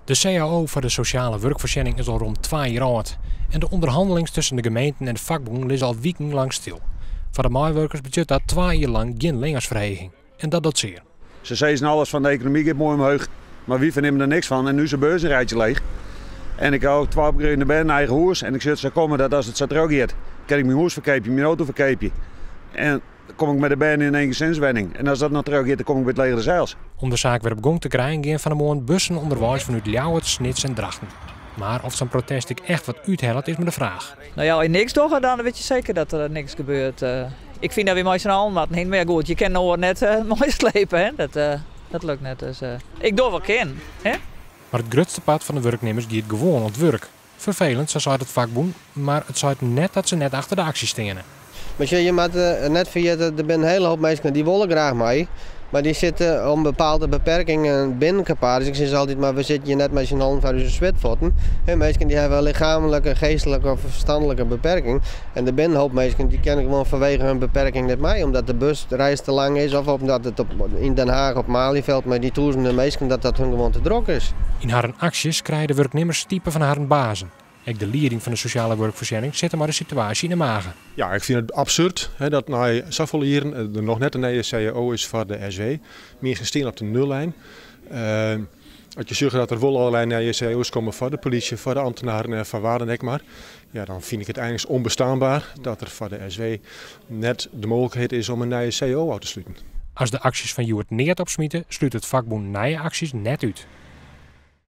De CAO foar de sosjale wurkfoarsjenning is al rom 2 jier âld en de ûnderhannelings tusken de gemeenten en de fakbûnen lizze al wikenlang stil. Foar de meiwurkers betsjut dat 2 jier lang gjin leansferheging. En dat docht sear. Se sizze alles fan de ekonomy giet moai omheech, mar wy fernimme der niks fan en ús beurs in rijtsje leech. En ik ha twa opgroeide bern, eigen hûs en ik sjoch sa kommen dat as it sa trochgiet, kin ik myn hûs ferkeapje, myn auto ferkeapje. En dan kom ik mei de bern yn in eengezinswenning. En as dat noch trochgiet, dan kom ik by it leger des Heils. Om de saak wer op gong te krijen geane fan 'e moarn bussen ûnderweis fanút Ljouwert, Snits en Drachten. Mar oft sa'n protest ek echt wat úthellet is mar de fraach. No ja, as je niks dogge, dan witte je seker dat der niks gebeurt. Ik fyn dat wy mei syn allen moatte hinne. Mar ja, goed, je kinne oaren net meislepe. Hè? Dat lukt net. Dus ik doch wat kin. Hè? Mar it grutste part fan de wurknimmers giet gewoan oan it wurk. Ferfelend, sa seit it fakbûn, mar it seit net dat se net achter de aksje steane. Mar sjoch, je moatte net ferjitte, der binne in hiele hoop minsken dy wolle graach mei, mar dy sitte om bepaalde beperkingen binnen Caparis. Ik sis altyd mar, we sitte hjir net mei syn allen foar ús switfuotten. Minsken dy hawwe lichaamlike, geastlike of ferstanlike beperking. En der binne in hoop minsken dy kinne gewoan fanwege hun beperking net mei, omdat de busreis te lang is of omdat it yn Den Haag op Malieveld mei dy tûzenen minsken dat dat hun gewoan te drok is. Yn harren aksjes krije de wurknimmers stipe fan harren bazen. Ek de lieding fan de sosjale wurkfoarsjenning sit mei de situaasje yn 'e mage. Ja, ik fyn it absurd, hè, dat nei safolle jierren der noch net in nije CAO is foar de SW. Minsken steane op de nullijn. As je sjogge dat der wol allerlei nije CAO's komme foar de polysje, foar de amtnaren en foar wa dan ek mar, ja, dan fyn ik it eins ûnbesteanber dat der foar de SW net de mooglikheid is om in nije CAO ôf te sluten. As de aksjes fan hjoed neat opsmite, slút it fakbûn nije aksjes net út.